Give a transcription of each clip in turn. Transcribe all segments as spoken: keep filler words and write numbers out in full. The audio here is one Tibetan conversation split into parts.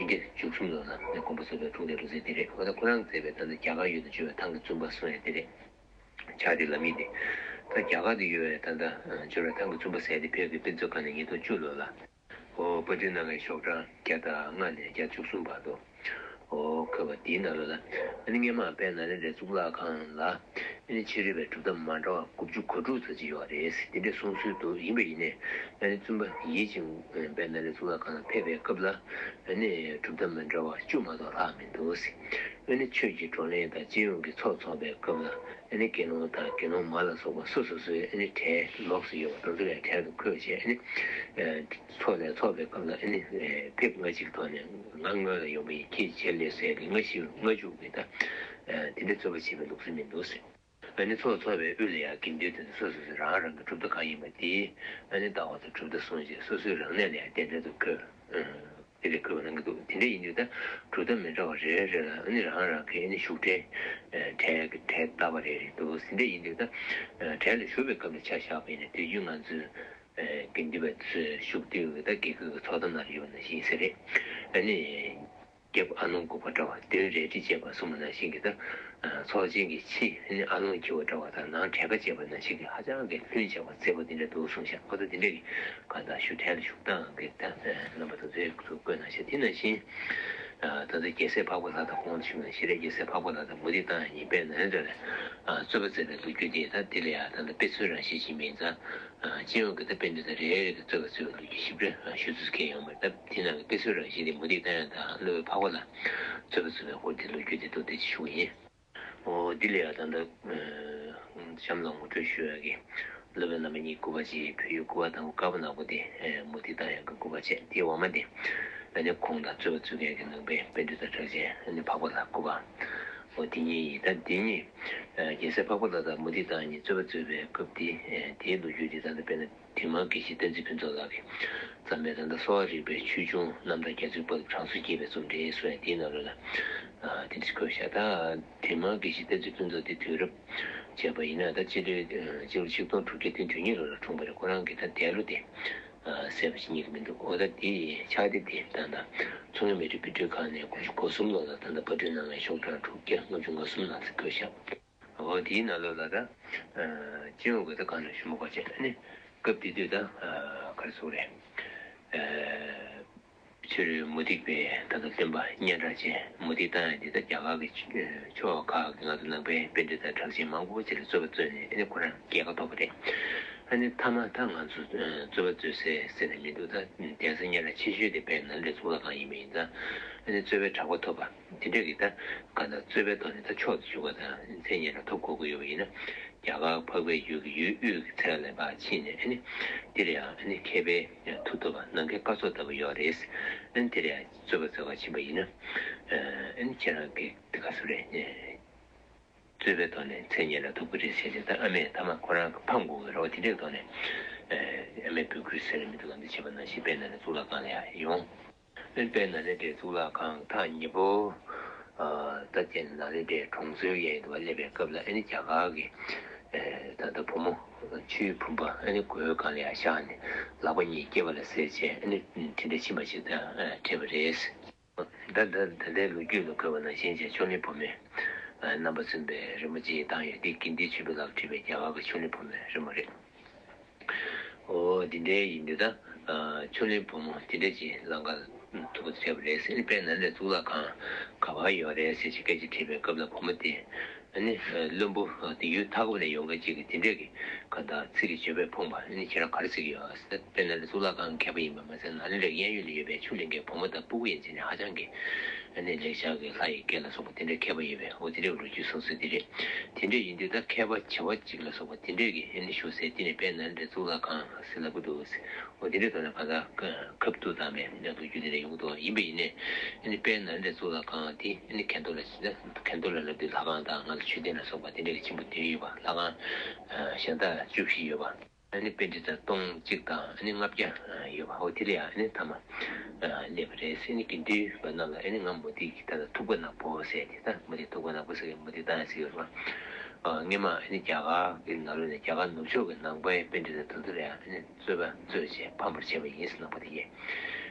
བརྒྱད་བཅུ་གསུམ་ལོ་ལ་དགོངས་པ་རྫོགས་པའི་འཁྲུངས་ལྷའི་ལོ་ཚིགས་དེ་རེད། འོ་ད་ཁོ་རང་མཛད་པའི་ད་ལྟ་རྒྱ་གར་ཡུལ་དུ་འབྱོར་བའི་ཐང་གི་བཙུན་པ་གསུང་ཡ་དེ་རེད། ཕྱག་དེ་ལམ་ཡིག་དེ། ད་རྒྱ་གར་དུ་ཡོད་པའི་ད་ལྟ་འབྱོར་བའི་ཐང་གི་བཙུན་པ་ཟེར་དེ་བོད་ཀྱི་དཔེ་མཛོད་ཁང་ནས་ཉིས་སྟོང་བཅུ་ལོ་ལ། འོ་དཔར་སྐྲུན་གནང་མཁན་ཤོག་གྲངས་བརྒྱ་དང་ལྔ་ནས་བརྒྱ་བཅུ་གསུམ་བར་དུ། འོ་འཁོད་པ་དེའི་ནང་ལོགས་ལ། ཨ་ནི་སྔོན་མ་དཔལ་ནཱ་ལེནྡྲའི་གཙུག་ལག་ཁང་ལ། ཨ་ནི་ཕྱི་རོལ་པའི་གྲུབ་མཐའ་མ་འདྲ་བ་དགུ་བཅུ་གོ་དྲུག་ཙམ་ཅིག་ཡོད་རེད། དེ་འདྲའི་གསུང་སྲོལ་འདུག་ཡིན་པ་ཡིན་ནའི། ཨ་ནི་བཙུན་པ་ཡིད་བཞིན་དཔལ་ནཱ་ལེནྡྲའི་གཙུག་ལག་ཁང་ལ་ཕེབས་པའི་སྐབས་ལ། ཨ་ནི་གྲུབ་མཐའ་མི་འདྲ་བ་བཅུ་མ་གཏོགས་ལྷག་མི་འདུག་ཨ་ནི་ཆོས་ཀྱི་བགྲོ་གླེང་དང་སྤྱི་ཡོངས་ཀྱི་ཚོགས་འཚོགས་པའི་སྐབས་ལ། ཨ་ནི་དགེ་སློང་དང་དགེ་སློང་མ་ལ་སོགས་པ་སོ་སོ་སོའི་ཨ་ནི་གྲལ་ལོགས་སུ་ཡོད་པ་དེ་ཚོ་ལ་གྲལ་དུ་འཁོད་བྱས། ཨ་ནི་ཚོགས་ལ་ཚོགས་པའི་སྐབས་ལ། ཨ་ནི་ཕེབས་ང་གཅིག་ཐོག་ནས་ང་སྔོན་ལ་ཡོང་པ་ཡིན། ཁྱེད་རྗེས་ལ་ཟེར་གི་སྔ་ཕྱི་སྔ་འཇུག་གི་ད་དེ་འདྲའི་རྩོད་པ་བྱེད་པའི་ལུགས་སྲོལ་མི་འདུག་ཟེར། ཨ་ནི་ཚོགས་ཚོགས་པའི་དབུས་ལ་ཡང་དགེ་འདུན་དེ་ཚོ་སོ་སོ་སོ་རང་རང་གི་གྲུབ་མཐའ་གང་ཡིན་པ་དེ། ཨ་ནི་ལྟ་བ་དང་གྲུབ་མཐའ་གསུངས་རྗེས་སོ་སོའི་རང་གནས་ལ་ཡང་གདན་འདྲེན་དུ་འཁོད། དེ་ལས་འཁོད་པ་གནང་གི་འདུག་དེ་འདྲ་ཡིན་དུས་ད་གྲུབ་མཐའ་མི་འདྲ་བ་རེ་རེ་ལ་ཨ་ནི་རང་རང་གི་ཨ་ནི་བཞུགས་གྲལ་གྲལ་གྲལ་བཏབ་པ་རེ་རེ་འདུག་དེ་འདྲ་ཡིན་དུས་ད་གྲལ་ལ་བཞུགས་པའི་སྐབས་ལ་ཆ་བཞག་པ་ཡིན་ན། དུས་རྒྱུན་ང་ཚོའི་དགེ་འདུན་པ་ཚོས་བཞུགས་དུས་ད་དགེ་བསྐོས་ཀྱི་ཚོགས་གཏམ་ནང་ལ་ཡོད་པ་ནང་བཞིན་ཟེར་རེད། ཨ་ནི། རྒྱབ་ཨ་ལོང་དགུ་པ་འདྲ་བ་མདུན་རལ་གྲི་བཅས་པ་གསུངས་པ་ནང་བཞིན་གྱི་ད། ཚོགས་ཆེན་གྱི་ཕྱི་ཨ་ལོང་འཁྱིལ་བ་འདྲ་བ་དང་ནང་གྲལ་ཁ་བཅད་པ་ནང་བཞིན་གྱི་ཧ་ཅང་གི་ལྷུན་ཆགས་པ་མཛེས་པ་འདི་འདྲ་འདུག་གསུངས་ཤག་འོ་ད་འདི་འདྲ་གི་གང་ལྟར་བཞུགས་གྲལ་ལ་བཞུགས་སྟངས་ཀྱི་ད་རྣམ་པ་དེ་ཚོ་ཚུར་བཀོད་གནང་ཤག་དེ་ནང་བཞིན་ད་ལྟ་རྒྱལ་སྲས་འཕགས་པ་ལྷ་དང་གོང་དུ་ཞུས་པ་ནང་བཞིན་རེད། རྒྱལ་སྲས་འཕགས་པ་ལྷ་དང་མུ་སྟེགས་གཏང་ཡག་གཉིས་དཔལ་ནཱ་ལེནྡྲ་ལ་རྩོད་པ་མཛད་པའི་ལོ་རྒྱུས་དེ། ད་འདི་ལ་ཡང་ད་ལྟ་དཔེ་མཚོན་རང་བཞིན་ཅིག་མིན་ཙང་། སྤྱི་ཡོངས་ཀྱི་ད་དཔེ་འདི་དང་རེ་རེ་གི་རྩོད་པ་རྩོད་པའི་ལོ་རྒྱུས་ཞིབ་ཕྲ་ཞུ་ཚུལ་གང་ཡང་མེད། ད་དེ་ནང་གི་དཔེ་མཚོན་རང་བཞིན་དེ་མུ་སྟེགས་གཏང་ཡག་དང་སློབ་དཔོན་འཕགས་པ་ལྷ་རྩོད་པ་རྩོད་པའི་སྐོར་དེ་ལོ་རྒྱུས་དེ་མདོར་བསྡུས་ཅིག་ཞུ་གི་ཡིན། འོ་འདི་ལ་ཡང་ད་ལྟ་གཤམ་ལ་ངོ་སྤྲོད་ཞུ་ཡག་གི་སློབ་དཔོན་རྣམ་པ་གཉིས་སྐུ་པར་གཅིག་བོད་ཡུལ་སྐུ་པར་དང་པོ་དཀར་པོ་ནག་པོ་དེ། མུ་སྟེགས་གཏང་ཡག་གི་སྐུ་པར་བྱས། དེའི་འོག་མ་དེ་ཨ་ནི་ཁོང་དང་རྩོད་པ་རྩོད་མཁན་གྱི་ནང་པའི་པཎྜི་ཏ་གྲགས་ཅན་ཨ་ནི་འཕགས་པ་ལྷ་སྐུ་པར། འོ་དེ་གཉིས་ཡིན། ད་དེ་གཉིས་རྒྱལ་སྲས་འཕགས་པ་ལྷ་དང་མུ་སྟེགས་གཏང་གཉིས་རྩོད་པ་རྩོད་པའི་སྐབས་དེ། དེའི་ལོ་རྒྱུས་དེ་ད་ལྟ་དཔེར་ན་དྲི་མ་དགེ་བཤེས་བསྟན་འཛིན་ཕུན་ཚོགས་ལགས་ཀྱིས་བརྩམས་པའི་ད་ལྟ་གསོ་བ་རིག་པའི་ཆོས་འབྱུང་རྣམ་ཐར་རྒྱ་མཚོའི་དཔལ་གྲངས་སུ་བགྱིས་པའི་རྩོམ་འགྲེལ་གསུང་ཡག་དེའི་ནང་ལོགས་ལ་དེ་འདྲ་ཞིག་འཁོད་ཤག་ད་དྲི་མ་དགེ་བཤེས་བསྟན་འཛིན་ཕུན་ཚོགས་དེ་དུས་རབས་བྱས་པ་ཡིན་ན་ད་སྤྱི་ལོའི་སྤྱི་ལོ་ཆིག་སྟོང་དྲུག་བརྒྱ་བདུན་ཅུ་དོན་གཉིས་ལོ་ལ་འཁྲུངས་པ་རེད། ཁོ་རང་གི་ད་འདས་ལོ་དེ་གསལ་པོ་ཞིག་རྙེད་ཀྱི་མི་འདུག་འོ་ད་དེ་ཕྱག་དེབ་དེ་ད་ལྟ་མཚོ་སྔོན་མི་རིགས་དཔེ་སྐྲུན་ཁང་ནས་དགུ་བཅུ་གོ་གསུམ་ལོ་ལ་ད་ལྟ་པར་སྐྲུན་གནང་བའི་ཤོག་གྲངས་དྲུག་བརྒྱ་ལྔ་བཅུ་ང་གསུམ་ནང་ཚུད་འཁོད་ཤག་འོ་དེའི་ནང་ལོགས་ལ་ད་སྤྱི་ཡོངས་ཀྱི་ད་གང་ལ་ཞུ་མ་དགོས་བྱས། ཨ་ནི་སྐབས་དེ་དུས་ད་ག་རེ་ཟེར་དགོས་རེད། ཕྱི་རོལ་མུ་སྟེགས་པའི་ད་ལྟ་བློན་པ་སྙན་གྲགས་ཅན་མུ་སྟེགས་གཏང་ཡག་འདི་ད་རྒྱ་གར་གྱི་ཕྱོགས་ཁག་གི་ང་ཚོ་ནང་པའི་པཎྜི་ཏ་གྲགས་ཅན་མང་པོ་ཅིག་ལ་རྩོད་པ་རྩོད་ནས། ཨ་ནི་ཁོ་རང་རྒྱལ་ཁ་ཐོབ་པ་རེད། ཨ་ནི་མཐའ་མ་ད་ང་ཚོ་རྩོད་པ་རྩོད་སའི་ཟེར་ནས་མི་འདུག་ད་གདན་ས་སྙན་གྲགས་ཆེ་ཤོས་དེ་དཔལ་ནཱ་ལེནྡྲའི་གཙུག་ལག་ཁང་ཡིན་པ་ཡིན་ཙང་། ཨ་ནི་རྩོད་པའི་གྲགས་པ་ཐོབ་པ་དེ་འདྲ་གི་ད་ག་ད་རྩོད་པའི་ཐོག་ནས་ད་མཆོག་ཏུ་གྱུར་པ་དང་མཚན་སྙན་གྲགས་ཐོབ་དགོས་ཀྱི་ཡོད་པ་ཡིན་ན། རྒྱ་གར་འཕགས་པའི་ཡུལ་གྱི་ཡུལ་དབུས་ཀྱི་ཚལ་ལ་ཕར་ཕྱིན་ནས། ཨ་ནི་འདིར་ཡང་ཨ་ནི་མཁས་པའི་མཐུ་སྟོབས་ནམ་མཁའི་སྐར་ཚོགས་ལྟ་བུ་ཡོད་རེད། ཨ་ནི་འདིར་ཡང་རྩོད་པ་རྩོད་གར་ཕྱིན་པ་ཡིན་ན། ཨ་ནི་ཁྱེད་རང་གི་དེ་ག་སུ་རེད། རྩོད་པའི་ཐོག་ནས་མཚན་སྙན་གྲགས་ཐོབ་ཀྱི་རེད་ཟེར་ཏེ། ད་ཨ་མས་མཐའ་མ་ཁོ་རང་གི་ཕམ་དགོས་ཀྱི་རེད་བ། དེ་འདྲའི་ཐོག་ནས་ཨ་མས་འབོད་སྐུལ་ཟེར་མི་འདུག་གམ། འདི་བྱས་པ་ནང་བཞིན་དཔལ་ནཱ་ལེནྡྲའི་གཙུག་ལག་ཁང་ལ་ཡང་ཡོང་། དཔལ་ནཱ་ལེནྡྲའི་གཙུག་ལག་ཁང་ཐག་ཉེ་པོ། ད་ལྟའི་ནཱ་ལེནྡྲའི་གྲོང་ཚོའི་གཡས་དུ་བ་སླེབས་པའི་སྐབས་ལ། ཨ་ནི་རྒྱ་གར་གྱི་ད་ལྟ་བུ་མོ་ཆུའི་བུམ་པ་ཨ་ནི་སྒོའི་སྒང་ལ་ཡར་བཞག་ནས་ལག་པ་གཉིས་སྐེད་པ་ལ་སྲེག་བྱས། ཨ་ནི་དེ་འདྲ་ཕྱིན་པ་ཞིག་དང་འཕྲད་པ་རེད། ད་ད་ད་ལྟའི་ལོ་རྒྱུས་ལ་འཁོད་པ་ནང་བཞིན་བྱས། ཆོས་གླིང་བུ་མོས་རྣམ་པ་གསུམ་པའི་རི་མོ་ཅིག་བཏང་ཡོད། འདི་དགེ་ལྡན་ཆོས་འཕེལ་ལགས་བྲིས་པའི་རྒྱ་གར་གྱི་ཆོས་གླིང་བུ་མོའི་རི་མོ་རེད། འོ་འདི་འདྲའི་ཡིན་དུས་ད། ཨ་ཆོས་གླིང་བུ་མོ་འདི་འདྲ་ཅིག་ལང་ཀར་ཐུག་པ་དང་འཕྲད་པ་རེད་ཟེར་ནས། དཔལ་ནཱ་ལེནྡྲའི་གཙུག་ལག་ཁང་ག་པར་ཡོད་རེད་ཟེར་ཅིག་སྐད་ཆ་དྲིས་པའི་སྐབས་ལ། བུ་མོ་དེས་ཨ་ནི་བློན་པོ་དེ་ཡུལ་མཐའ་འཁོབ་ནས་ཡོང་མཁན་ཅིག་གིས་དེ་འདྲས་ཀྱི་ག་ད་ཚིག་གི་བརྗོད་པས་ཕོངས་པ། ཨ་ནི་ཁྱེད་རང་ག་རེ་ཟེར་གྱི་ཡོད་ཟེར། དཔལ་ནཱ་ལེནྡྲའི་གཙུག་ལག་ཁང་མཁས་པ་ཡིན་པ་མ་ཟད། ནཱ་ལེནྡྲའི་གཡས་གཡོན་ལ་ཡོད་པའི་ཆུ་ལེན་མཁན་བུ་མོ་དང་སྤུ་གུ་ཡན་ཆད་ནས་ཧ་ཅང་གི་ཨ་ནི་ལེགས་སྦྱར་གྱི་ལྷ་ཡི་སྐད་ལ་སོགས་པ་དེ་འདྲའི་མཁས་པ་ཡོད་པས། འོ་དེ་འདྲའི་ལོ་རྒྱུས་གསུང་སྲོལ་དེ་རེད། དེ་འདྲས་ཡིན་དུས་ད་མཁས་པ་བྱེ་བ་གཅིག་ལ་སོགས་པ་དེ་འདྲས་ཀྱིས་ཨ་ནི་བཞུགས་སའི་དེ་ནས་དཔལ་ནཱ་ལེནྡྲའི་གཙུག་ལག་ཁང་ཟེར་ལབ་ཀྱི་འདུག་ཟེར། འོ་དེ་འདྲའི་ཐོག་ནས་གང་ལྟར་ཁ་བསྡུར་བཏང་བའི་ལོ་རྒྱུས་དེ་འདྲ་ཡོང་གི་འདུག་ཡིན་པ་ཡིན་ནའི་ཨ་ནི་དཔལ་ནཱ་ལེནྡྲའི་གཙུག་ལག་ཁང་དེ་ཨ་ནི་ཁ་འདོན་ལ་ཁ་འདོན་ལ་ལབ་དུས་ལྷ་ཁང་དང་ང་ཚོ་མཆོད་རྟེན་ལ་སོགས་པ་དེ་འདྲ་གི་ཆེན་པོ་བདུན་ཡོད་པ། ལྷ་ཁང་གཞན་དག་བཅུ་བཞི་ཡོད་པ། ཨ་ནི་པཎྜི་ཏ་སྟོང་གཅིག་དང་ཨ་ནི་ལྔ་བརྒྱ་ཡོད་པ། འོ་དེ་ལ་ཡང་ཨ་ནི་མཐའ་མ་སླེབས་པ་རེད་ཟེར། ཨ་ནི་དགེ་འདུན་པ་རྣམས་ལ་ཨ་ནི་ང་མུ་སྟེགས་ཀྱི་ད་ལྟ་ཐུག་པ་ནག་པོ་ཟེར་དེ། ད་མུ་སྟེགས་ཐུག་པ་ནག་པོ་ཟེར་གི་མུ་སྟེགས་གཏང་ཡག་ཟེར་གི་ཡོད་རེད་པ། སྔོན་མ་ཨ་ནི་རྒྱ་གར་གྱི་ནང་ལོགས་ནས་རྒྱ་གར་ནུབ་ཕྱོགས་ཀྱི་ནང་པའི་པཎྜི་ཏ་དེ་ཚོ་ལ་ཡང་ཨ་ནི་རྩོད་པ་རྩོད་བྱས་ཕམ་པར་བྱས་པ་ཡིན་ཟེར། ནང་པ་དེ་གས་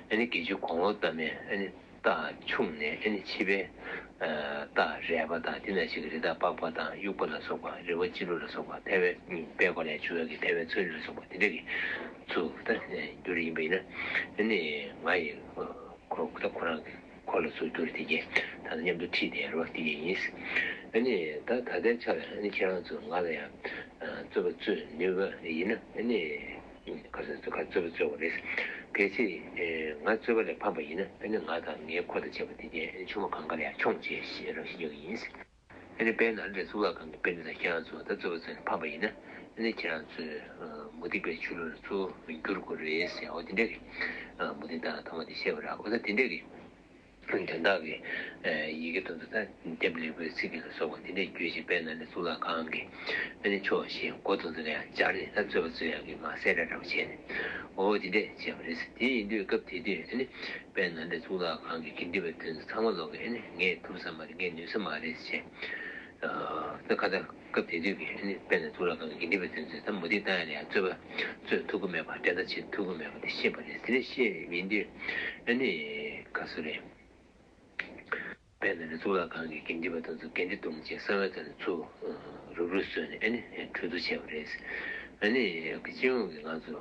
ཨ་ནི་དགེ་བཅུའི་གོང་འོག་ལྟ་མིན་ཨ་ནི་ རྟགས་ཆུང་ནས་ཨ་ནི་ཕྱི་པའི་རྟགས་རལ་པ་དང་དེ་ནང་བཞིན་གྱི་རི་དྭགས་པགས་པ་དང་དབྱུག་པ་ལ་སོགས་པ། རི་བོ་ཆེ་ལུག་ལ་སོགས་པ། ཐལ་བའི་པད་ཀོ་ལས་བྱུང་བའི་གི་ཐལ་བའི་མཚོན་རིས་ལ་སོགས་པ་དེ་འདྲ་གི་ཚུར་ད་འགྱུར་ཡིན་པ་ཡིན་ན། ཨ་ནི་ང་ཡི་ཁོ་ད་ཁོ་རང་གི་ཁོ་ལ་ཚུར་འགྱུར་དེ་གས་ད་ལྟ་མཉམ་དུ་ཁྲིད་དེ་རོ་དེ་གས་ཡིན། ཨ་ནི་ད་ད་ལྟའི་ཆ་ལ་ཨ་ནི་ཁྱེད་རང་ཚོ་ང་ལ་ཡང་རྩོད་པ་རྩོད་ནུས་པ་ཡིན་ན། ཨ་ནི་ག་ཚོད་ཚོད་ག་རྩོད་པ་རྩོད་པ་རེད། གལ་སྲིད་ང་རྩོད་པ་ལས་ཕམ་པ་ཡིན་ན། ཨ་ནི་ང་དང་ངའི་ཁོ་དང་བཅས་པ་དེ་གས་ཆུང་མ་གང་ག་ལ་ཡང་མཆོང་བྱས་ཞེས་རང་བཞིན་ཡོད་ཀྱི་ཡིན། ཨ་ནི་དཔལ་ནཱ་ལེནྡྲའི་གཙུག་ལག་ཁང་གི་པཎྜི་ཏ་ཁྱེད་རང་ཚོ་ད་རྩོད་པ་རྩོད་ནས་ཕམ་པ་ཡིན་ན། ཨ་ནི་ཁྱེད་རང་ཚོས་མུ་སྟེགས་པའི་ཆོས་ལུགས་ལ་ཚུར་བསྒྱུར་དགོས་རེད་ཟེར། འོ་དེ་འདྲ་གི་མུ་སྟེགས་ཏང་ཐོག་མ་དེ་བཤད་པ་རེད། འོ་ད་དེ་འདྲ་གི་དོན་དག་གི་ཡི་གེ་དེ་ཚོ་ད་ལྡེབས་ལེགས་པོའི་ཚིག་གི་ལ་སོགས་པ་དེ་འདྲ་བརྒྱུད་ཅིག་དཔལ་ནཱ་ལེནྡྲའི་གཙུག་ལག་ཁང་གི་ཨ་ནི་ཕྱོགས་བཞི་སྒོ་དེ་ཚོ་ལ་ཡང་སྦྱར་ནས་ད་རྩོད་པ་རྩོད་ཡག་གི་མ་གསལ་བསྒྲགས་འདྲ་པོ་བྱས་ནས། འོ་དེ་འདྲ་བྱས་པ་རེད། དེ་ཡིན་དུས་སྐབས་དེ་དུས་ཨ་ནི་དཔལ་ནཱ་ལེནྡྲའི་གཙུག་ལག་ཁང་གི་དགེ་འདུན་པ་དེ་ཚོ་ཚང་མ་ལོག་གི་ཨ་ནི་ངས་ཐུབ་ས་མ་རེད། ངས་ནུས་ས་མ་རེད་ཟེར། ད་ཁ་ད་སྐབས་དེ་དུས་ཀྱི་ཨ་ནི་དཔལ་ནཱ་ལེནྡྲའི་གཙུག་ལག་ཁང་གི་དགེ་འདུན་པ་དེ་ཚོས་ད་མུ་སྟེགས་ཏང་ཡག་ལ་ཡང་རྩོད་པ་རྩོད་ཐུབ་ཀྱི་མེད་པ། འགྲན་ཟླ་བྱེད་ཐུབ་ཀྱི་མེད་པ་དེ་ཤེས་པ་རེད། དེ་འདྲ་ཤེས་ཡིན་དུས་ཨ་ནི་ག་ཚོད་རེད། དཔལ་ནཱ་ལེནྡྲའི་གཙུག་ལག་ཁང་གི་དགེ་འདུན་པ་དེ་ཚོ་དགེ་འདུན་སྟོང་ཆེན་གསང་བའི་ཐད་ནས་ཚུར་རུབ་རུབ་བཟོས་ནས་ཨ་ནི་གྲོས་བསྡུར་བྱས་པ་རེད། ཨ་ནི་སྤྱི་ཡོངས་ཀྱི་ང་ཚོ་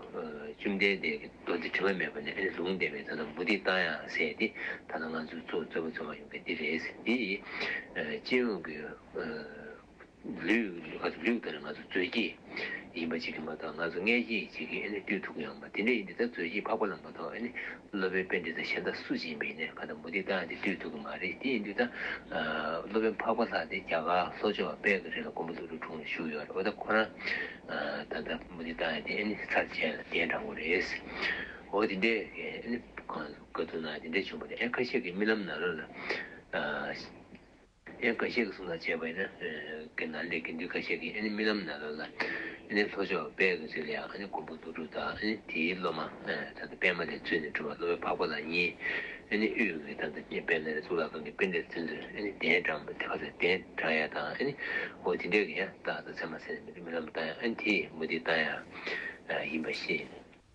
བཅོམ་ལྡན་འདས་ཀྱི་མདོ་སྡེ་དྲི་མ་མེད་པ་ནས་ཨ་ནི་ལུང་བསྟན་པའི་ད་ལྟ་མུ་སྟེགས་ཏང་ཡག་ཟེར་དེ་ད་ལྟ་ང་ཚོས་ཚུར་རྩོད་པ་རྩོད་མ་ཡོང་མཁན་འདི་རེད། འདི་ཡིས་སྤྱི་ཡོངས་ཀྱི་ལུས་ལུས་ལྟར་ང་ཚོ་མཛོད་དཀྱིལ་ཡིན་པ་ཅིག་གིས་མ་གཏོགས། ང་ཚོ་མངལ་སྐྱེས་ཅིག་གིས་ཨ་ནི་བཏུལ་ཐུབ་ཀྱི་ཡོད་མ་རེད། དེ་འདྲ་ཡིན་དུས་ད་མཛོད་དཀྱིལ་འཕགས་པ་ལ་མ་གཏོགས་ཨ་ནི་སློབ་དཔོན་པཎྜི་ཏ་གཞན་དག་སུ་ཅིག་ཡིན་པ་ཡིན་ནའི་ག་ད་མུ་སྟེགས་ཏང་ཡག་དེ་བཏུལ་ཐུབ་ཀྱི་མ་རེད། དེ་ཡིན་དུས་ད་སློབ་དཔོན་འཕགས་པ་ལྷ་དེ་རྒྱ་གར་ལྷོ་ཕྱོགས་དཔལ་གྱི་རི་ལ་མགོན་པོ་ཀླུ་སྒྲུབ་དྲུང་ལ་བཞུགས་ཡོད་རེད། འོ་ད་ཁོ་རང་ད་ལྟ་མུ་སྟེགས་ཏང་ཡག་དེ་ཨ་ནི་ཚར་བཅད་ལ་གདན་དྲངས་པ་རེད། འོ་དེ་འདྲས་ཨ་ནི་ག་ཚོད་ན་དེ་འདྲས་བྱུང་བ་རེད། ཨ་ཁ་ཤས་ཀྱི་རྨི་ལམ་ནང་ལོགས་ལ། ཨ་ཁ་ཤས་ཀྱིས་གསུངས་ན་བྱས་པ་ཡིན་ན། ཨ་ནཱ་ལེནྡྲའི་དགེ་འདུན་ཁ་ཤས་ཀྱིས་ཨ་ནི་རྨི་ལམ་ནང་ལོགས་ལ་ཨ་ནི་ལྷོ་ཕྱོགས་དཔལ་གྱི་རི་ལ་ཡང་ཨ་ནི་མགོན་པོ་ཀླུ་སྒྲུབ་དང་ཨ་ནི་དེའི་སློབ་མ། ཨ་ད་ལྟ་པདྨ་ལས་བཙུན་ནས་གྲུབ་པ་སློབ་དཔོན་འཕགས་པ་ལྷ་གཉིས། ཨ་ནི་དབུས་ཀྱི་ད་ལྟ་དཔལ་ནཱ་ལེནྡྲ་གཙུག་ལག་ཁང་གི་པཎྜི་ཏ་དེ་ཚོས་ཨ་ནི་གདན་དྲངས་པ་དེ་ཁ་ཚ་གདན་དྲངས་ཡ་དང་། ཨ་ནི་འོ་དེ་འདྲས་ཀྱི་ཡང་རྟགས་དང་མཚན་མ་གསལ་ནས་རྨི་ལམ་བཏང་ཡ། ཨ་ནི་དེ་མུ་སྟེགས་ཏང་ཡག་ཡིན་པ་ཤེས་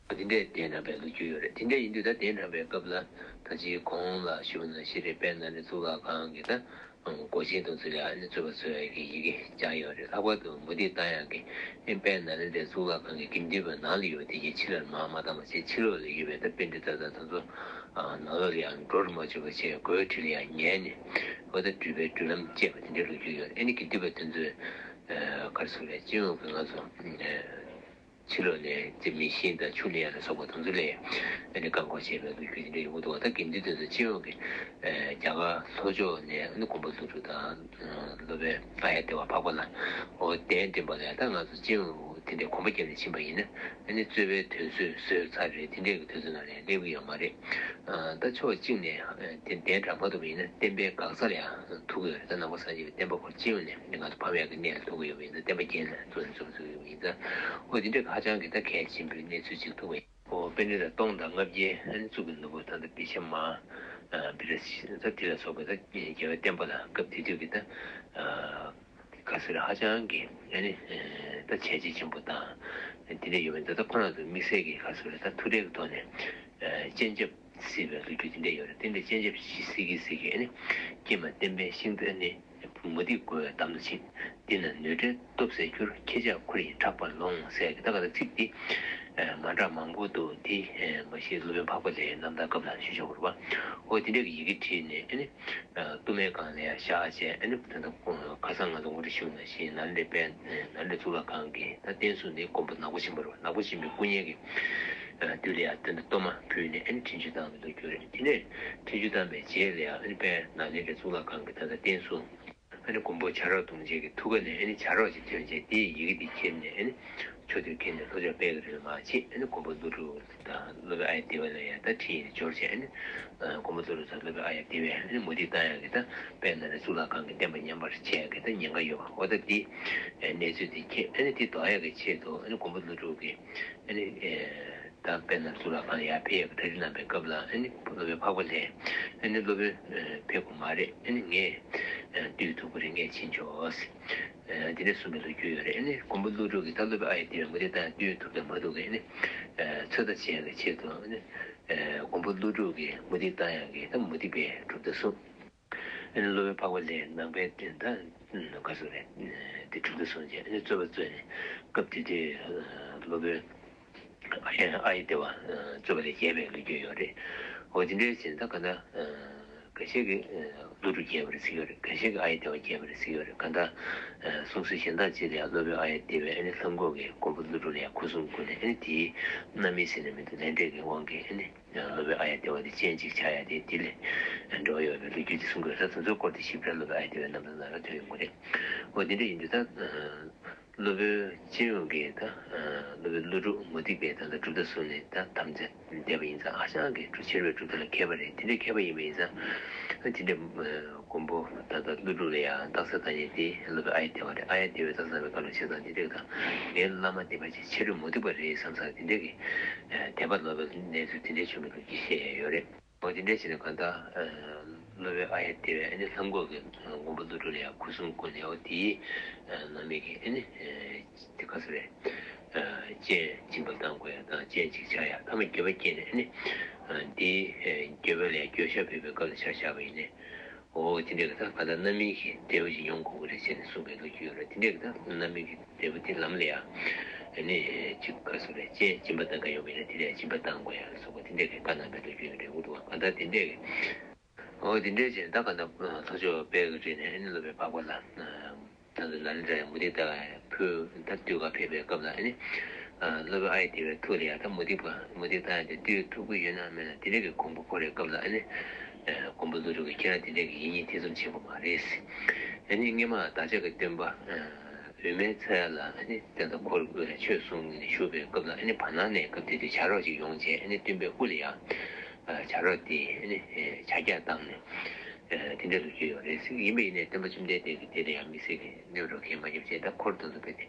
ནས། དེ་འདྲས་གདན་དྲངས་པའི་ལོ་རྒྱུས་ཡོད་རེད། དེ་འདྲས་ཡིན་དུས་ད་གདན་དྲངས་པའི་སྐབས་ལ་ད་ཅིའི་གོང་ལ་ཞུས་པ་ནང་བཞིན་རེད། དཔལ་ནཱ་ལེནྡྲ་གཙུག་ལག་ཁང་གི་ད་སྒོ་ཆེན་དང་ཚུར་ལ་ཨ་ནི་རྩོད་པ་རྩོད་ཡག་གི་ཡི་གེ་སྦྱར་ཡོད་རེད། ལྷག་པར་དུ་མུ་སྟེགས་ཏང་ཡག་གི་ཨ་དཔལ་ནཱ་ལེནྡྲའི་གཙུག་ལག་ཁང་གི་དགེ་འདུན་པ་ནང་ལ་ཡོད་དེ་གའི་ཕྱི་ལ་མར་མ་བཏང་བ་བྱས། ཕྱི་ལོགས་ལ་ཡོད་པའི་ད་པཎྜི་ཏ་དང་དེ་ཚོ་ནང་ལོགས་ལ་ཡང་འགྲོར་མ་བཅུག་པ་བྱས། སྒོའི་འཁྲིས་ལ་ཡང་ཉལ་ནས་འོ་ད་སྒྲུབ་པའི་སྒྲུབ་ལམ་བཅས་པ་དེ་འདྲའི་ལོ་རྒྱུས་ཡོད་རེད། ཨ་ནི་དགེ་འདུན་པ་དེ་ཚོས་ག་རེ་ཟེར་རེད། སྤྱི་ཡོངས་ཀྱི་ང་ཚོ་ཕྱི་ལོགས་ནས་དེ་མེ་ཤིང་དང་ཆུ་ལེན་ཡ་ལ་སོགས་པ་དེ་ཚོ་ལ་ཨ་ནི་བཀག་འགོག་བྱས་པའི་ལོ་རྒྱུས་དེ་འདྲ་ཡོང་གི་འདུག་ད་དགེ་འདུན་དེ་ཚོ་སྤྱི་ཡོངས་ཀྱི་རྒྱ་གར་ལྷོ་ཕྱོགས་ནས་ཨ་ནི་མགོན་པོ་ཀླུ་སྒྲུབ་དང་སློབ་དཔོན་ཨཱརྱ་དེ་ཝ་འཕགས་པ་ལྷ། འོ་གདན་འདྲེན་པ་ལ་ད་ང་ཚོ་སྤྱི་ཡོངས་དེ་འདྲའི་གོམ་པ་བརྒྱབ་ནས་ཕྱིན་པ་ཡིན་ན། ཨ་ནི་རྩོད་པའི་དུས་ཚོད་བཟོས་ཚར་རེད། དེ་འདྲའི་གི་དུས་ཚོད་ནང་ལ་ཡང་སླེབས་ཀྱི་ཡོད་མ་རེད། ད་ཕྱོགས་གཅིག་ནས་དེ་གདན་དྲངས་མ་ཐུབ་པ་ཡིན་ན་བསྟན་པའི་འགག་རྩ་ལ་ཡང་ཐུག་གི་ཡོད་རེད། ད་ནང་པ་སངས་རྒྱས་པའི་བསྟན་པ་ཁོ་སྤྱི་ཡོངས་ནས་ང་ཚོ་ཕམ་ཡག་གི་གནས་ལ་ཐུག་གི་ཡོད་པ་ཡིན་ཙང་། བསྟན་པ་རྒྱན་ལ་ཚུར་ཚུར་ཚུར་ཡོད་པ་ཡིན་ཙང་། འོ་དེ་འདྲ་ཧ་ཅང་གི་ད་གལ་ཆེན་པོའི་གནས་ཚུལ་ཅིག་ཐུག་པ་ཡིན། འོ་པཎྜི་ཏ་སྟོང་དང་ལྔ་བརྒྱའི་ཨ་ནི་གཙུག་གི་ནོར་བུ་ད་ལྟ་བི་ཤ་མ་བི་ར་ཤི་ད་དེ་ལ་སོགས་པའི་ད་རྒྱལ་བའི་བསྟན་པ་ལ་སྐབས་དེ་དུས་ཀྱི་ད་ག་ཟེར་ཧ་ཅང་གི་ཨ་ནི་ད་བྱས་རྗེས་ཆེན་པོ་དང་དེ་འདྲ་ཡོད་པ་ཡིན་ཙང་། ད་ཁོ་རང་ཚོ་དམིགས་བསལ་གྱི་ག་ཟེར་ད་ཐུགས་ཁྲལ་གྱི་ཐོག་ནས་སྤྱན་ཆབ་བསིལ་བའི་ལོ་རྒྱུས་དེ་འདྲ་ཡོད་རེད། དེ་འདྲ་སྤྱན་ཆབ་བཞི་བསིལ་གྱིན་བསིལ་གྱིན་ཨ་ནི་ཀྱེ་མ་བསྟན་པའི་ཤིང་རྟ་ནི་མུ་ཏིག་བསྐོལ་བའི་འདམ་དུ་ཕྱིན། འདི་ན་ནོར་འཁྲུལ་སྟོབས་ཟད་འགྱུར། ཁྱེད་ཅག་ཁུར་ཡིན་དྲག་པར་ལོངས་ཟེར་གྱི་ད་ག་ད་ཚིག་འདི་མ་འདྲ་མང་པོ་འདུག་འདི་མ་གཞི་སློབ་དཔོན་འཕགས་པ་ལྷའི་རྣམ་ཐར་སྐབས་ལ་ཞུ་ཆོག་གི་རེད་པ། འོ་དེ་འདྲ་གི་ཡི་གེ་བྲིས་ནས་ཨ་ནི་གཏུམ་མོའི་སྒང་ལ་ཡང་བཞག་བྱས། ཨ་ནི་ད་ལྟ་ཁ་སང་ང་ཚོ་ངོ་སྤྲོད་ཞུས་ནང་བཞིན་ནཱ་ལེནྡྲའི་དཔལ་ནཱ་ལེནྡྲ་གཙུག་ལག་ཁང་གི་ད་རྟེན་གསུམ་ནི་མགོན་པོ་ནག་པོ་ཆེན་པོ་རེད་པ། ནག་པོ་ཆེན་པོའི་སྐུ་བརྙན་གྱི་མདུན་ལ་ཡང་ད་ལྟ་གཏོར་མ་ཕུལ་ནས་ཨ་ནི་འཕྲིན་བཅོལ་བཏང་བའི་ལོ་རྒྱུས་རེད། དེ་ནས་འཕྲིན་བཅོལ་བཏང་པའི་རྗེས་ལ་ཡང་ཨ་ནི་དཔལ་ནཱ་ལེནྡྲའི་གཙུག་ལག་ཁང་གི་ད་ལྟ་རྟེན་གསུམ་ཨ་ནི་མགོན་པོ་བྱ་རོག་གདོང་ཅན་གྱི་ཐུགས་ཀ་ནས་ཨ་ནི་བྱ་རོག་ཅིག་ཐོན་བྱས། དེའི་ཡི་གེ་འདི་ཁྱེར་ནས་ཨ་ནི་ཕྱོགས་དེར་ཁྱེར་ནས་ལྷོ་ཕྱོགས་དཔལ་གྱི་རི་ལ་མར་ཕྱིན། ཨ་ནི་མགོན་པོ་ཀླུ་སྒྲུབ་དང་སློབ་དཔོན་ཨཱརྱ་དེ་ཝ་ལ་ཡང་ད་འཕྲིན་ཡིག་འབྱོར་བྱས། ཨ་ནི་མགོན་པོ་ཀླུ་སྒྲུབ་དང་སློབ་དཔོན་ཨཱརྱ་དེ་ཝས་ཨ་ནི་མུ་སྟེགས་གཏང་ཡག་གི་ད་དཔལ་ནཱ་ལེནྡྲ་གཙུག་ལག་ཁང་གི་བསྟན་པ་ཉམས་པར་བྱེད་ཡག་གི་ད་ཉེན་ཁ་ཡོད་པ། འོ་ད་འདི་གནས་ཚུལ་འདི་མཁྱེན། ཨ་ནི་འདི་ཟློག་ཡག་གི་ཆེད་དུ་ཨ་ནི་མགོན་པོ་ཀླུ་སྒྲུབ་ཀྱིས་ཨ་ནི་ད་དཔལ་ནཱ་ལེནྡྲ་གཙུག་ལག་ཁང་ལ་ཡར་ཕེབས་ཡག་གི་གྲ་སྒྲིག་གནང་པའི་སྐབས་ལ། ཨ་ནི་སློབ་དཔོན་འཕགས་པ་ལྷས་ཨ་ནི་སློབ་དཔོན་ཕེབས་དགོས་མ་རེད། ཨ་ནི་ངས་བཏུལ་ཐུབ་ཀྱི་རེད། ངས་ཕྱིན་ཆོག་ཟེར་དེ་འདྲ་གསུངས་པའི་ལོ་རྒྱུས་ཡོད་རེད། ཨ་ནི་མགོན་པོ་ཀླུ་སྒྲུབ་ཀྱིས་ད་སློབ་དཔོན་ཨཱརྱ་དེ་ཝས་མུ་སྟེགས་གཏང་ཡག་བཏུལ་ཐུབ་དང་མ་ཐུབ་ཀྱི་ཨ་ནི་ཚོད་ལྟ་བྱེད་ཡག་གི་ཆེད་དུ་ཨ་ནི། མགོན་པོ་ཀླུ་སྒྲུབ་ཀྱིས་མུ་སྟེགས་བཏང་ཡག་གི་ད་མུ་སྟེགས་པའི་གྲུབ་མཐའ་གསུངས། ཨ་ནི་སློབ་དཔོན་འཕགས་པ་ལྷས་ནང་པའི་དོན་དག་ག་ཚོད་རེད། དེ་གྲུབ་མཐའ་གསུངས་རྗེས་ཨ་ནི་རྩོད་པ་རྩོད་ནས་སྐབས་དེ་དུས་སློབ་དཔོན་ཨ་ཡེ་ཨ་ཡེ་དེ་བ་རྩོད་པ་ལས་རྒྱལ་བའི་ལོ་རྒྱུས་ཡོད་རེད། འོ་དེ་འདྲའི་བྱས་ད་ག་ན་འགའ་ཤས་ཀྱིས་ཀླུ་སྒྲུབ་རྒྱལ་བ་རེད་ཟེར་གྱི་ཡོད་རེད། འགའ་ཤས་ཀྱིས་ཨ་ཡེ་དེ་བ་རྒྱལ་བ་རེད་ཟེར་གྱི་ཡོད་རེད། གང་ལྟར་གསུང་སྲོལ་གཞན་དག་ཅིག་ལ་ཡང་སློབ་དཔོན་ཨ་ཡེ་དེ་བས་ཨ་ནི་ལྷམ་གོག་གི་མགོན་པོ་ཀླུ་སྒྲུབ་ལ་ཡང་ཁུ་སིམ་བསྒོམས་ནས་ཨ་ནི་དེའི་རྣམ་སྨིན་ཟེར་ན་མི་འདུག་ལས་འབྲས་ཀྱི་དབང་གིས་ཨ་ནི། སློབ་དཔོན་ཨཱརྱ་དེ་བ་དེ་སྤྱན་གཅིག་ཆགས་ཡ་དེ་དེ་ལས་འགྲོ་བ་ཡོད་པའི་ལོ་རྒྱུས་དེ་གསུང་གི་ཡོད་ས་དེ་ཚོའི་སྐོར་དེ་ཞིབ་ཕྲ་སློབ་དཔོན་ཨཱརྱ་དེ་བའི་རྣམ་ཐར་ནང་ལ་ཐོན་ཡོང་གི་རེད། འོ་དེ་འདྲ་ཡིན་དུས་ད་སློབ་དཔོན་སྤྱི་ཡོངས་ཀྱིས་ད་སློབ་དཔོན་ཀླུ་སྒྲུབ་མུ་སྟེགས་པའི་ད་ལྟ་གྲུབ་མཐའ་གསུངས་ནས་ད་དམ་བཅའ་བསྡད་པ་ཡིན་ཙང་ཧ་ཅང་གི་ཆེ་བའི་གྲུབ་མཐའ་ལ་མཁས་པ་རེད། དེ་འདྲའི་མཁས་པ་ཡིན་པ་ཡིན་ཙང་དེ་འདྲའི་མགོན་པོ་ད་ལྟ་ཀླུ་སྒྲུབ་ལ་ཡང་རྟགས་གསལ་བཏང་མཁན་དེ་སློབ་དཔོན་ཨཱརྱ་དེ་བ་རེད། ཨཱརྱ་དེ་བས་རྟགས་གསལ་བཏང་བའི་སྐབས་ལ་བྱས་ཙང་དེ་འདྲའི་ད་ངའི་བླ་མ་དེ་ཕལ་ཆེར་ཆེ་གྲས་མུ་སྟེགས་པ་རེད་བསམ་ཙང་དེ་འདྲའི་གི་དད་པ་ལོག་པའི་གནས་ཚུལ་དེ་འདྲའི་བྱུང་བའི་ལོ་རྒྱུས་བཤད་ཡས་ཡོད་རེད། འོ་དེ་འདྲའི་བྱས་ནས་གང་ལྟར་སློབ་དཔོན་ཨཱརྱ་དེ་བས་ཨ་ནི་ལྷམ་གོག་གི་མགོན་པོ་ཀླུ་སྒྲུབ་ལ་ཡང་ཁུ་སིམ་བསྒོམས་ནས་འོ་དེའི་རྣམ་སྨིན་གྱི་ཨ་ནི་དེ་ག་ཚོད་རེད། སྤྱན་སྦྱིན་པ་བཏང་དགོས་ཡ་དང་སྤྱན་གཅིག་ཆགས་ཡ་ཐ་མ་འགྱོད་པ་སྐྱེས་ནས་ཨ་ནི་དེའི་འགྱོད་པ་ལ་ཡང་འགྱོད་བཤགས་ཕུལ་བའི་སྐབས་ལ་ཆ་བཞག་པ་ཡིན་ནའི། འོ་དེ་འདྲའི་གི་ད་ག་ད་རྣམ་སྨིན་གྱི་འབྲས་བུ་ཞིག་མྱོང་དགོས་ཀྱི་རེད་ཟེར་ནས་གསུངས་པའི་ལོ་རྒྱུས་ཡོད་རེད། དེ་འདྲའི་གི་ད་རྣམ་སྨིན་གྱི་འབྲས་བུ་དེ་ལམ་ལ་ཡང་ཨ་ནི་ཅིག་ག་ཚོད་རེད། སྤྱན་སྦྱིན་པ་བཏང་ག་ཡོང་བ་ཡིན་ན་དེ་ལ་ཡང་སྦྱིན་པ་བཏང་དགོས་ཡ་ལ་སོགས་པ་དེ་འདྲའི་གི་བཀའ་གནང་བའི་ལོ་རྒྱུས་ཡོད་རེད། འུ་ཐུག་ག་ད་དེ་འདྲའི་གི་འོ་དེ་འདྲའི་བྱས་ད་ག་ད་ལྷོ་ཕྱོགས་དཔལ་གྱི་རི་ནས་ཨ་ནི་སློབ་དཔོན་འཕགས་པ་ལྷ། ད་ལྟ་ནཱ་ལེནྡྲ་ཡང་མུ་སྟེགས་བཏང་ཕུལ་ད་དུས་ག་ཕེབས་པའི་སྐབས་ལ་ཨ་ནི། སློབ་དཔོན་ཨཱརྱ་དེ་བའི་ཐུགས་ལ་ཡང་ད་མུ་སྟེགས་པ་མུ་སྟེགས་བཏང་ཡ་དེ་བཏུལ་ཐུབ་ཀྱི་ཡོད་ན་མེད་ན་དེ་འདྲ་གི་དགོངས་པ་འཁོར་བའི་སྐབས་ལ་ཨ་ནི། མགོན་པོ་ཀླུ་སྒྲུབ་ཀྱིས་ཁྱེད་རང་དེ་འདྲ་གི་ཡིད་གཉིས་ཐེ་ཚོམ་བྱེད་དགོས་མ་རེད། ཨ་ནི་སྔོན་མ་བདག་ཅག་གི་སྟོན་པ་འོད་མའི་ཚལ་ལ་ཨ་ནི་ད་ལྟ་འཁོར་དབུས་ལ་ཆོས་གསུངས་ནས་བཞུགས་པའི་སྐབས་ལ་ཨ་ནི་བར་སྣང་ནས་སྐབས་དེ་དུས་བྱ་རོག་ཅིག་ཡོང་བྱས་ཨ་ནི་སྟོན་པའི་དབུ་ལ་ཡང་། བྱ་རོག་དེ་ཕྱག་རྒྱ་བཏང་ནས་དེ་འདྲ་ལོ་རྒྱུས་ཡོད་རེད་ཟེར་གྱི་ཡིན་པ་ཡིན་ནའི་སྟོན་པ་བཅོམ་ལྡན་འདས་ཀྱིས་དེ་ལ་ཡང་དམིགས་བསལ་གྱི་གནོད་རོགས་གང་ཡང་མ་བརྒྱབ་བྱས་ད་འཁོར་དེ་ཚོ་དཔེ་དེ་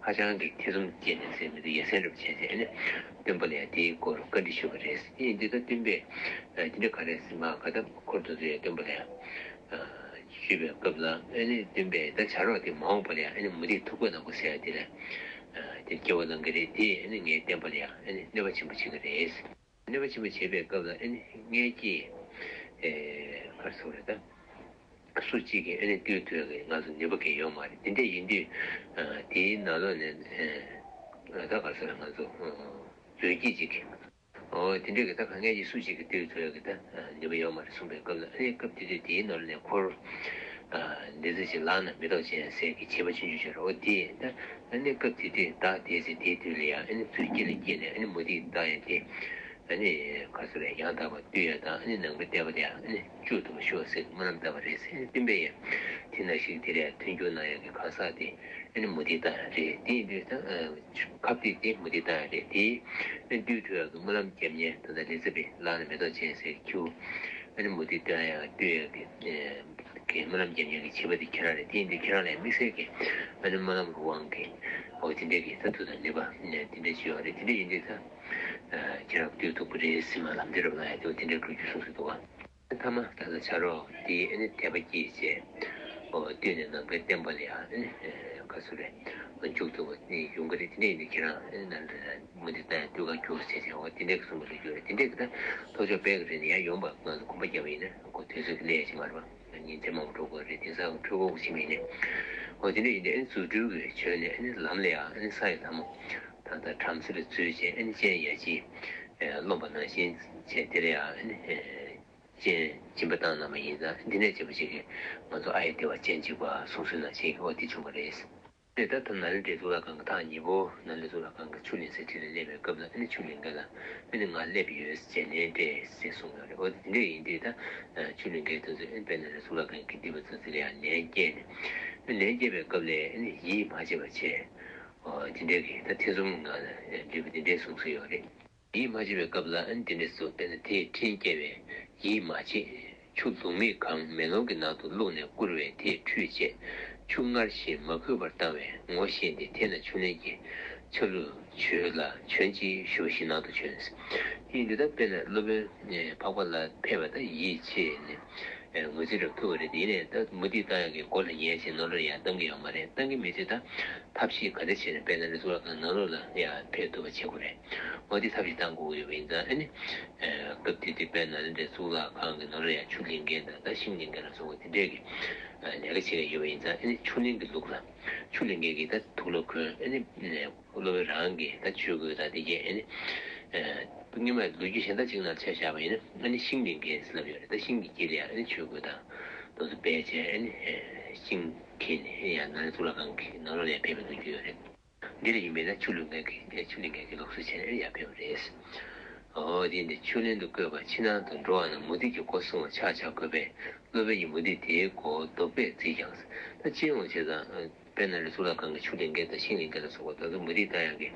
ཧ་ཅང་གི་ཐེ་ཚོམ་སྐྱེས་ནས་ཟེར་མི་འདུག་ཡ་མཚན་རེ་བྱས་ཏེ་ཨ་ནི་སྟོན་པ་ལ་ཡང་དེའི་སྐོར་བཀའ་འདྲི་ཞུས་པ་རེད། དེ་ཡིན་དུས་ད་སྟོན་པས་དེ་འདྲ་ག་རེ་ཟེར་མ་ག་ད་འཁོར་དེ་ཚོ་ཡང་སྟོན་པ་ལ་ཡང་ཞུས་པའི་སྐབས་ལ་ཨ་ནི་སྟོན་པས་ད་བྱ་རོག་དེ་མ་འོངས་པ་ལ་ཡང་ཨ་ནི་མུ་སྟེགས་ཐུག་པ་ནང་གོ་ཟེར་ཡ་དེ་ལ་དེ་སྐྱེ་བ་བླང་གི་རེད། དེས་ཨ་ནི་ངའི་བསྟན་པ་ལ་ཡང་ཨ་ནི་གནོད་པ་ཆེན་པོ་བྱེད་ཀྱི་རེད། གནོད་པ་ཆེན་པོ་བྱེད་པའི་སྐབས་ལ་ཨ་ནི་ངས་ཀྱིས་ཨེ་ག་རེ་ཟེར་དགོས་རེད་ད། སུ་གཅིག་གིས་ཨ་ནི་བཏུལ་ཐུབ་ཡག་གི་ང་ཚོ་ནུས་པ་གང་ཡོད་མ་རེད། དེ་འདྲ་ཡིན་དུས་ཨ་དེའི་ནང་ལོགས་ནས་ཨེ་ད་ག་རེ་ཟེར་ང་ཚོ་ཨ་མཛོད་དཀྱིལ་གཅིག་གིས་ཨོ་དེ་འདྲ་གི་ད་ག་ངས་ཀྱིས་སུ་གཅིག་གིས་བཏུལ་ཐུབ་ཡག་གི་ད་ནུས་པ་ཡོད་མ་རེད་གསུངས་པའི་སྐབས་ལ་ཨ་ནི་སྐབས་དེ་དུས་དེའི་ནང་ལོགས་ནས་འཁོར་ཨ་འདི་ཚོ་ཞིག་ལངས་ན་མེ་ཏོག་ཅན་ཟེར་གྱི་བྱིས་པ་ཆུང་ཆུང་ཞིག་རེད། ཨོ་དེ་ད་ཨ་ནི་སྐབས་དེ་དུས་བདག་དེ་ཚེ་དེའི་དུས་ལ་ཡང་ཨ་ནི་མཛོད་དཀྱིལ་ལ་སྐྱེས་ནས་ཨ་ནི་མུ་སྟེགས་བཏང་ཡ་དེ། ཨ་ནི་ག་ཚོད་རེད། ཡང་དག་པར་བཏུལ་ཡ་དང་ཨ་ནི་ནང་པའི་བསྟན་པ་དེ་ཡང་ཨ་ནི་བཅོས་ཐུབ་པ་ཤོག་ཟེར་སྨོན་ལམ་བཏབ་པ་རེད་ཟེར། ཨ་ནི་སྟོན་པས་ཡང་དེ་ནང་བཞིན་དེ་ལ་མཐུན་འགྱུར་གནང་ཡ་གི་གང་ཟག་དེ་ཨ་ནི་མུ་སྟེགས་བཏང་ཡ་རེད། དེ་ཡིན་དུས་ད་ཁ་གཏད་དེ་མུ་སྟེགས་བཏང་ཡ་རེད། དེ་ཨ་ནི་བཏུལ་ཐུབ་ཡ་གི་སྨོན་ལམ་རྒྱབ་མཁན་ད་ལྟ་ལི་ཙི་བི་ལག་ན་མེ་ཏོག་ཅན་ཟེར་ཁྱེའུ་ཨ་ནི་མུ་སྟེགས་བཏང་ཡ་བཏུལ་ཡ་གི་གི་སྨོན་ལམ་རྒྱབ་མཁན་གྱི་བྱིས་པ་དེ་ཁྱེད་རང་རེད། དེ་ཡིན་དུས་ཁྱེད་རང་ལ་དམིགས་བསལ་གྱི་ཨ་ནི་སྨོན་ལམ་གྱི་དབང་གིས་འོ་དེ་འདྲའི་གི་ད་མཐུ་དང་ནུས་པ་དེ་འདྲ་ཅིག་ཡོད་རེད། དེ་འདྲ་ཡིན་དུས་ད་ཁྱེད་རང་བཏུལ་ཐུབ་ཀྱི་རེད་ཟེར་སྨོན་ལམ་འདི་རབ་གནང་ཡ་དེ་འོ་དེ་འདྲའི་ལོ་རྒྱུས་གསུངས་སྲོལ་འདུག་ག་ཐ་མ་ད་ལྟ་བྱ་རོག་དེ་ཨ་ནི་དད་པ་སྐྱེས་བྱས་འོ་བཏུལ་ནས་ནང་པའི་བསྟན་པ་ལ་ཡང་ཨ་ནི་ག་ཚོད་རེད་འཇུག་ཐུབ་པ་ཡོང་གི་རེད། དེ་འདྲ་ཡིན་དུས་ཁྱེད་རང་ཨ་ནི་ནང་འདྲ་མུ་མཐུད་བཏང་ཡ་བཏུལ་ག་རྒྱུགས་བྱས་བྱས་འོ་དེ་འདྲའི་གི་གསུངས་པའི་ལོ་རྒྱུས་རེད། དེ་འདྲའི་གི་ད་ལྷོ་ཕྱོགས་དཔལ་གྱི་རི་ནས་ཡང་ཡོང་བ་ང་ཚོ་གོམ་པ་རྒྱབ་པ་ཡིན་ན་ཁོ་དུས་ཚོད་ཀྱི་སླེབས་ཡ་ཅིག་མ་རེད་པ། ཉིན་མཚན་མང་པོ་འགྲོ་དགོས་རེད། དེང་སང་འཕྲུལ་འཁོར་ཅིག་མེད་ནས། འོ་དེ་འདྲ་ཡིན་དུས་ཨ་ནི་རྫུ་འཕྲུལ་གྱི་ཆོས་ནས་ཨ་ནི་ལམ་ལ་ཡང་ཨ་ནི་ས་ཡི་ལྷ་མོ་ད་ལྟ་བྲམ་ཟེ་ལ་འཛུལ་བྱས་ཨ་ནི་སྤྱན་ཡ་གཅིག་རློམ་པ་ནང་བཞིན་བྱས་དེ་ལ་ཡང་ཨ་ནི་སྤྱན་སྦྱིན་པ་བཏང་གནང་བ་ཡིན་ཙང་འདི་ནས་བྱས་པ་ཞིག་གིས་ང་ཚོ་ཨ་ཡེ་དེ་བ་སྤྱན་གཅིག་པ་གསུང་སྲོལ་ནང་བཞིན་འོ་དེ་བྱུང་བ་རེད། དེ་ལྟར་ད་ནཱ་ལེནྡྲའི་གཙུག་ལག་ཁང་གི་ཐག་ཉེ་པོ་ནཱ་ལེནྡྲའི་གཙུག་ལག་ཁང་གི་ཆུ་ལེན་སའི་འཁྲིས་ལ་སླེབས་པའི་སྐབས་ལ་ཨ་ནི་ཆུ་ལེན་མཁན་ལ་ཨ་ནི་ང་སླེབས་ཡོད་ཅེས་ལན་སྤྲད་ཟེར་གསུངས་ཡོད་རེད། འོ་དེ་འདྲ་ཡིན་དུས་ད་ཆུ་ལེན་མཁན་དེ་ཚོས་ཨ་ནི་དཔེར་ན་གཙུག་ལག་ཁང་གི་སྡིངས་པ་ཚོ་ཚོ་ལ་ཡང་ལན་བསྐྱལ་ནས་ཨ་ནི་ལན་བསྐྱལ་བའི་སྐབས་ལ་ཨ་ནི་ཡིད་མ་ཆེས་པ་བྱས། འོ་དེ་འདྲ་གི་ད་ཐེ་ཚོམ་ངང་ལ་འདུས་པ་དེ་འདྲའི་གསུངས་སྲོལ་ཡོད་རེད། ཡིད་མ་ཆེས་པའི་སྐབས་ལ་ཨ་ནི་དེ་འདྲ་སོ་དཔེར་ན་དེས་འཕྲིན་བསྐྱལ་བས་ཡིད་མ་ཆེས། ཆུ་ལུང་མིག་གང་མེ་ལོང་གི་ནང་དུ་བླུགས་ནས་བསྐུར་བས་དེས་ཁྲུས་བྱས། ཆུ་སྔར་བཞིན་མ་ཕོད་པར་བཏང་བས་ངོ་ཤེས་ཏེ་དེ་ན་ཆུ་ལེན་གྱི་ཆ་ལུགས་བྱོས་ལ་བྱོན་ཅིག་ཞུ་བ་ཞིག་ནང་དུ་བྱོན། དེ་ཡིན་དུས་ད་དཔེར་ན་སློབ་དཔོན་འཕགས་པ་ལ་ཕེབས་པ་ད་ཡིད་ཆེས་ནས་ ངོས་འཛིན་རབ་ཐུབ་པ་རེད། དེ་ནས་ད་མུ་ཏིག་བཏང་ཡག་གི་སྒོ་ལ་ཉལ་ཞིང་ནང་ལོགས་ཡར་བཏང་གི་ཡོད་མ་རེད། བཏང་གི་མེད་དུས་ད་ཐབས་ཤེས་ག་རེ་བྱས་ནས་དཔལ་ནཱ་ལེནྡྲ་གཙུག་ལག་ཁང་ནང་ལོགས་ལ་ཡར་ཕེབས་ཐུབ་པ་བྱེད་དགོས་རེད། འོ་དེ་ཐབས་ཤེས་བཏང་དགོས་ཡོད་པ་ཡིན་ཙང་། ཨ་ནི་སྐབས་དེ་དུས་དཔལ་ནཱ་ལེནྡྲ་གཙུག་ལག་ཁང་གི་ནང་ལོགས་ཡར་ཆུ་ལེན་མཁན་དང་ད་ཤིང་ལེན་མཁན་ལ་སོགས་པ་དེ་འདྲས་ཀྱི་ལས་ཀ་བྱེད་ཀྱི་ཡོད་པ་ཡིན་ཙང་། ཨ་ནི་ཆུ་ལེན་གྱི་ལུགས་ལ་ཆུ་ལེན་མཁན་གྱིས་ད་དུག་ལོག་གོན། ཨ་ནི་སློབ་དཔོན་རང་གིས་ད་ཆོས་གོས་དང་དེ་གས། ཨ་ནི་སྔོན་མ་ལོ་རྒྱུས་གཞན་དག་ཅིག་ནང་ཆ་བཞག་པ་ཡིན་ན། ཨ་ནི་ཤིང་ལེན་མཁན་ཟེར་ལབ་ཡོད་རེད། ད་ཤིང་གི་དཀྱིལ་ལ་ཡང་ཨ་ནི་ཆོས་གོས་དང་དེ་ཚོ་སྦས་བྱས། ཨ་ནི་ཤིང་འཁྱེར་ནས་ཡང་ནཱ་ལེནྡྲ་གཙུག་ལག་ཁང་གི་ནང་ལོགས་ལ་ཕེབས་པའི་ལོ་རྒྱུས་ཡོད་རེད། འདི་ལ་ཡིན་པས་ན་ཆུ་ལེན་མཁན་གྱི་ཆུ་ལེན་མཁན་གྱི་ལུགས་སྲོལ་བྱས་ནས་ཡར་ཕེབས་པ་རེད། འོ་དེ་འདི་ཆུ་ལེན་དུ་བཀོད་པ་ཕྱི་ནང་དུ་འགྲོ་བ་ན་མུ་ཏིག་གི་སྒོ་སྲུང་བ་ཆག་ཆག་དགོས་པས། སློབ་དཔོན་གྱིས་མུ་ཏིག་དེའི་སྒོ་རྡོག་པས་བརྫིས་ཀྱང་། ད་ཅི་ཡང་བྱས་ཙང་། དཔལ་ནཱ་ལེནྡྲ་གཙུག་ལག་ཁང་གི་ཆུ་ལེན་མཁན་དང་ཤིང་ལེན་མཁན་ལ་སོགས་པ་དེ་ཚོ་མུ་ཏིག་བཏང་ཡག་གི་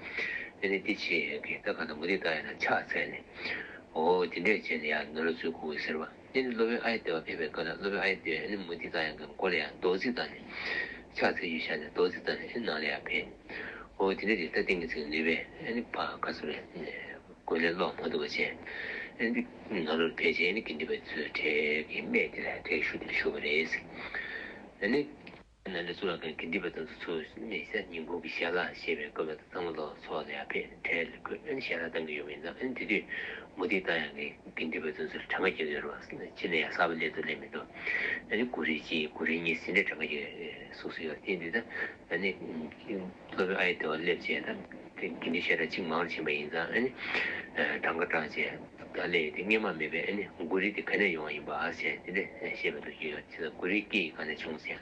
ཨ་ནི་དེ་བྱེད་ཡག་གི་ད་གང་ལྟར་མུ་ཏིག་བཏང་ཡག་ལ་ཕྱག་འཚལ་ནས། འོ་དེ་འདྲས་བྱས་ནས་ཡར་ནང་ལ་འཛུལ་དགོས་ཟེར་བ། ཨ་ནི་སློབ་དཔོན་ཨ་ཡ་དེ་བ་ཕེབས་པའི་སྐབས་ལ་སློབ་དཔོན་ཨ་ཡ་དེ་བས་ཨ་ནི་མུ་ཏིག་བཏང་ཡག་གི་སྒོ་ལ་ཡར་རྡོག་བརྫིས་བཏང་ནས། ཕྱག་འཚལ་རྒྱུའི་ཞལ་ནས་རྡོག་བརྫིས་བཏང་ནས་ཨ་ནི་ནང་ལ་ཡར་ཕེབས། འོ་དེ་འདྲས་དེ་ལྟ་ཏིང་ངེ་འཛིན་ནུས་པས་ཨ་ནི་ཕར་ག་ཚོད་རེད། དགོན་ལས་ལོག་མ་ཐུབ་པ་བྱས། ཨ་ནི་ནང་ལོགས་ཕེབས་བྱས། ཨ་ནི་དགེ་འདུན་པ་ཚོས་གྲལ་གྱི་སྨད་དེ་ལ་གྲལ་ཞུ་དེ་ལ་བཞུགས་པ་རེད། ཨ་ནི་ནཱ་ལེནྡྲ་གཙུག་ལག་ཁང་དགེ་འདུན་པ་དེ་ཚོ་ཚུར་གནས་ས་ཉིན་གུང་གི་ཞལ་ལག་བཞེས་པའི་སྐབས་ལ་ཚང་མ་ལོག་ཚོགས་ལ་ཡར་ཕེབས། གྲལ་ལ་འཁོད། ཨ་ནི་ཞལ་ལག་བཏང་གི་ཡོད་པ་ཡིན་ཙང་། ཨ་ནི་དེ་དུས་མུ་ཏིག་བཏང་ཡག་གི་དགེ་འདུན་པ་དེ་ཚོར་གྲངས་ཀ་རྒྱག་གི་ཡོད་རེད་བ། ཕྱི་ནས་ཡར་གསར་པ་སླེབས་དང་སླེབས་མི་འདུག་ཨ་ནི་དགུ་རེ་གཅིག་དགུ་རེ་གཉིས་ཟིན་འདྲ་གྲངས་ཀ་རྒྱག་གི་སོ་སོ་ཡོད་རེད། དེ་འདི་ད་ཨ་ནི་སློབ་དཔོན་ཨ་ཡ་དེ་བ་སླེབས་བྱས། ད་དགེ་འདུན་ཞལ་གྲངས་གཅིག་མང་རུ་ཕྱིན་པ་ཡིན་ཙང་། ཨ་ནི་གྲངས་ཀ་བགྲངས་བྱས། ད་ལས་དེ་སྔོན་མ་མེད་པའི་ཨ་ནི་དགུ་རེ་དེ་ག་ནས་ཡོང་བ་ཡིན་པ་ཟེར་དེ་འདྲ་བཤད་པའི་ལོ་རྒྱུས་ཡོད། བྱས་ཙང་དགུ་རེ་སྐད་ཡིག་གང་ནས་བྱུང་ཟེར་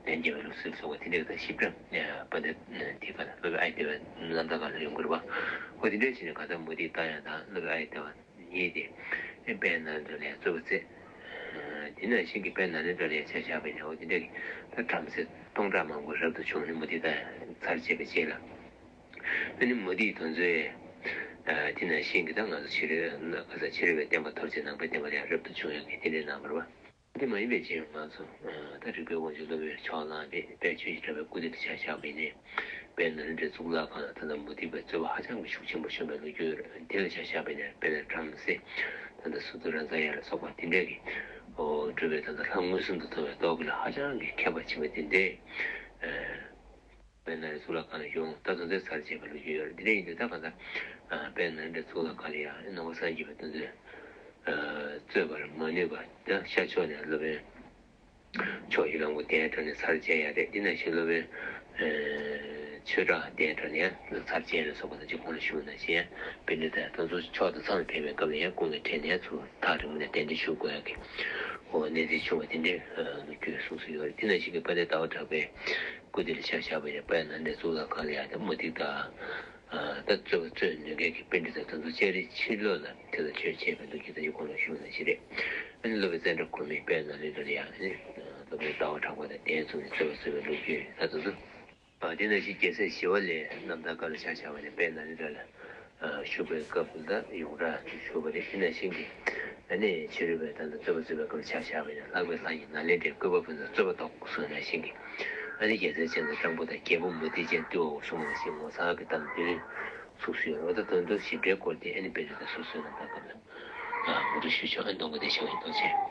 ལན་རྒྱབ་པའི་ལུགས་སྲོལ་སོགས་པ་དེ་འདྲ་ད་ཞིབ་ཕྲ་དཔལ་ལྡན་དེ་ག་ལ་སློབ་དཔོན་ཨ་ཡ་དེ་བའི་རྣམ་ཐར་སྒང་ལ་ཡོང་གི་རེད་པ། འོ་དེ་འདྲ་བྱས་ནས་གང་ལྟར་མུ་ཏིག་བཏང་ཡག་དང་སློབ་དཔོན་ཨ་ཡ་དེ་བ་གཉིས་དེ་དཔལ་ནཱ་ལེནྡྲ་ལ་རྩོད་པ་རྩེ། དེ་ནང་བཞིན་གྱི་དཔལ་ནཱ་ལེནྡྲ་ལ་ཡང་ཆ་བཞག་པ་ཡིན་ན། འོ་དེ་འདྲ་གི་ད་བྲམ་ཟེ་སྟོང་ཕྲག་མང་པོ་རབ་ཏུ་བྱུང་ནས་མུ་ཏིག་བཏང་ཡག་ཚར་བཅད་པའི་རྗེས་ལ། ཨ་ནི་མུ་ཏིག་དེ་ཚོས་དེ་ནང་བཞིན་གྱི་ད་ང་ཚོ་ཕྱི་རོལ་ག་ས་ཕྱི་རོལ་པའི་བསྟན་པ་ཐོར་བྱེད་ནང་པའི་བསྟན་པ་ལ་ཡང་རབ་ཏུ་བྱུང་ཡག་གི་རྟེན་འབྲེལ་གནང་བ་རེད་པ། དེ་མ་ཡིན་པའི་ཕྱིར་ང་ཚོ་ད་རིག་པའི་དབང་ཕྱུག་སློབ་དཔོན་ཕྱོགས་གླང་པས་དཔལ་ཆོས་ཀྱི་གྲགས་པའི་སྐུ་དེ་ལ་ཆ་བཞག་པ་ཡིན་ནའི། དཔལ་ནཱ་ལེནྡྲའི་གཙུག་ལག་ཁང་ལ་ད་ལྟ་མུ་སྟེགས་པའི་རྩོད་པ་ཧ་ཅང་གི་ཤུགས་ཆེན་པོ་བྱུང་བའི་ལོ་རྒྱུས་རེད། དེ་ལ་ཆ་བཞག་པ་ཡིན་ན། དཔེར་ན་བྲམ་ཟེ་ད་ལྟ་སུ་དུ་ར་ཛ་ཡ་ལ་སོགས་པ་དེ་འདྲས་ཀྱི་འོ་སྒྲུབ་པའི་ད་ལྟ་ལྷ་མངོན་སུམ་དུ་མཐོང་བའི་སྟོབས་ཀྱིས་ཧ་ཅང་གི་མཁས་པ་ཆེན་པོ་དེ་འདྲས། དཔལ་ནཱ་ལེནྡྲའི་གཙུག་ལག་ཁང་ལ་ཡོང་། ད་དེ་ཚོའི་ཚར་བཅད་པའི་ལོ་རྒྱུས་ཡོད་རེད། འདི་འདྲ་ཡིན་དུས་ད་གང་ལྟར་དཔལ་ནཱ་ལེནྡྲའི་གཙུག་ལག་ཁང་ལ་ཡང་ནང་པ་སངས་རྒྱས་པ་དེ་ཚོས་རྩོད་པར་མ་ནུས་པ། ད་ཤར་ཕྱོགས་ནས་སློབ་དཔོན་ཕྱོགས་བཞི་གླང་པོ་གདན་དྲངས་ནས་ཚར་བཅད་ཡག་རེད། འདི་ནང་བཞིན་སློབ་དཔོན་ཆོས་གྲགས་གདན་དྲངས་ནས་ཚར་བཅད་ལ་སོགས་པ་དང་གཅིག་གོང་ལ་ཞུས་པ་ནང་བཞིན། དཔེ་འདི་ལྟར་དེ་ཚོ་ཕྱོགས་དང་མཚམས་ལ་ཕེབས་པའི་སྐབས་ལ་ཡང་སྐུ་ལ་དྲན་ནས་ཚུར་ཐག་རིང་པོ་ནས་གདན་འདྲེན་ཞུ་དགོས་ཡག་གི་འོ་གནས་ཚུལ་བྱུང་བ་དེ་འདྲའི་ལོ་རྒྱུས་གསུངས་སུ་ཡོད་རེད། དེ་ནང་བཞིན་གྱི་དཔལ་ལྡན་ཟླ་བ་གྲགས་པའི་སྐུ་དེ་ལ་ཆ་བཞག་པ་ཡིན་ན། དཔལ་ནཱ་ལེནྡྲའི་གཙུག་ལག་ཁང་ལ་ཡང་ད་མུ་སྟེགས་དང་། ད་རྩོད་པ་རྩོད་ནུས་མཁན་གྱི་པཎྜི་ཏ་དེ་ཚོ་ལྕགས་རི་ཕྱིར་ལོགས་ལ་དེ་ལ་ཆོས་འཆད་པའི་ལོ་རྒྱུས་ད་ཡི་གོང་ལ་ཞུས་པ་ནང་བཞིན་རེད། ཨ་ནི་སློབ་དཔོན་ཙནྡྲ་གོ་མིས་དཔལ་ནཱ་ལེནྡྲ་ལ་ཡང་ཨ་ནི་སློབ་དཔོན་ཟླ་བ་གྲགས་པ་དང་གདན་བཟུང་ནས་རྩོད་པ་རྩོད་པའི་ལོ་རྒྱུས་ད་དེ་ཚོ། དེ་ནང་བཞིན་རྒྱལ་སྲས་ཞི་བ་ལྷའི་རྣམ་ཐར་སྐབས་ལ་ཆ་བཞག་པ་ཡིན་ན། དཔལ་ནཱ་ལེནྡྲ་ལ་བཞུགས་པའི་སྐབས་ལ་ཡོངས་གྲགས་སུ་བཞུགས་པ་རེད། དེ་ནང་བཞིན་གྱི་ཨ་ནི་ཕྱི་རོལ་པའི་ད་ལྟ་རྩོད་པ་རྩོད་པའི་སྐབས་ལ་ཆ་བཞག་པ་ཡིན་ན། ལྷག་པའི་ལྷ་ཡིས་ནཱ་ལེནྡྲའི་བཀོད་པ་ཕུན་སུམ་རྩོད་པ་རྟོགས་གསུངས་ནང་བཞིན་གྱི། ཨ་ནི་རྒྱལ་སྲས་བྱམས་དང་སྤྲང་པོ་དང་རྒྱལ་པོ་མུ་སྟེགས་ཅན་བཏུལ་བའོ་གསུངས་པ་ནང་བཞིན་ངོ་མཚར་གྱི་གཏམ་བདུན་ཚུགས་སུ་ཡོད་རེད། འོ་ད་དོན་དུ་ཞིབ་ཕྲའི་སྐོར་དེ་ཨ་ནི་དཔེ་རིས་དང་སོ་སོའི་རྣམ་ཐར་སྐབས་ལ་ངོ་སྤྲོད་ཞུ་ཆོག་ཨ་ནི་གཏོང་གི་བདེ་ཆེན་པོ་ཡིན། ཐུགས་རྗེ་ཆེ།